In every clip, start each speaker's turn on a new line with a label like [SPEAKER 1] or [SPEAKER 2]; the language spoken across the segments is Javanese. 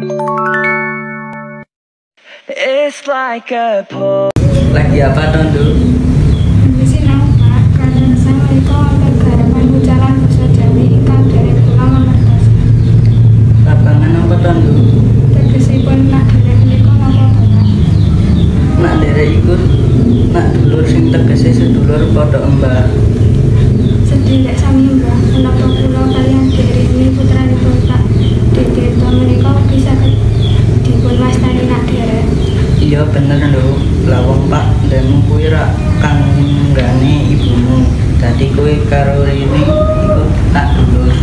[SPEAKER 1] It's like a pool.
[SPEAKER 2] Lagi apa to, Nduk?
[SPEAKER 3] Sinau, Pak, kaleresan menika wonten garapan hucalan basa Jawi ingkang derek kula mangertosi.
[SPEAKER 2] Lapangan apa to, Nduk?
[SPEAKER 3] Tegesipun nak derek menika napa to, Pak?
[SPEAKER 2] Nak nderek iku nak dulur sing tegese sedulur padha embah.
[SPEAKER 3] Sedherek sami mbah, menapa kula kaliyan Derini putranipun Pak Ditirto menika ugi saged dipun wastani nak derek?
[SPEAKER 2] Iya bener, Nduk. Lah wong Pak ndemu kuwi rak kanggane ibumu. Dadi kowe karo Rini iku nak dulur.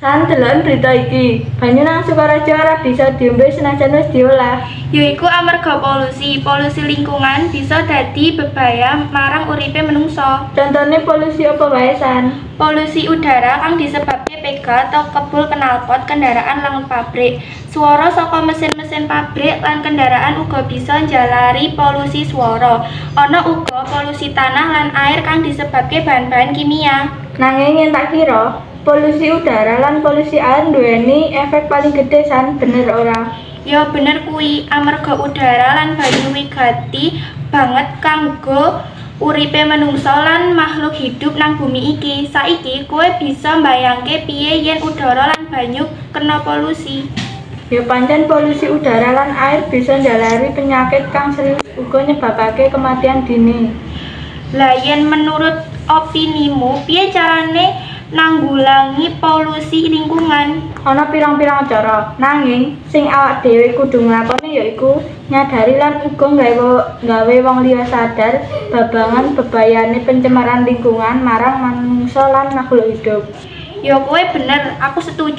[SPEAKER 4] San, deloken berita iki. Banyu nang Sukorejo ora bisa diombe senajan wis diolah.
[SPEAKER 5] Yaiku amarga polusi. Polusi lingkungan bisa dadi bebaya marang uripe menungsa.
[SPEAKER 4] Contone polusi apa wae, San?
[SPEAKER 5] Polusi udara kang disebabke pega atau kebul knalpot kendaraan lan pabrik. Swara saka mesin-mesin pabrik lan kendaraan uga bisa njalari polusi swara. Ana uga polusi tanah lan air kang disebabke bahan-bahan kimia.
[SPEAKER 4] Nanging yen tak kira, polusi udara lan polusi air nduweni efek paling gedhe, San, bener ora?
[SPEAKER 5] Ya bener kuwi, amarga udara lan banyu wigati banget kanggo uripe menungsa lan makhluk hidup nang bumi iki. Saiki kowe bisa mbayangke piye yen udara lan banyu kena polusi.
[SPEAKER 4] Ya pancen polusi udara lan air bisa njalari penyakit kang serius uga nyebabake kematian dini.
[SPEAKER 5] Lah yen menurut opinimu, piye carane nanggulangi polusi lingkungan?
[SPEAKER 4] Ana pirang-pirang cara, nanging sing awak dhewe kudu nglakoni yaiku nyadari lan uga gawe wong liya sadar babagan bebayane pencemaran lingkungan marang manungsa lan makhluk hidup.
[SPEAKER 5] Ya kowe bener, aku setuju.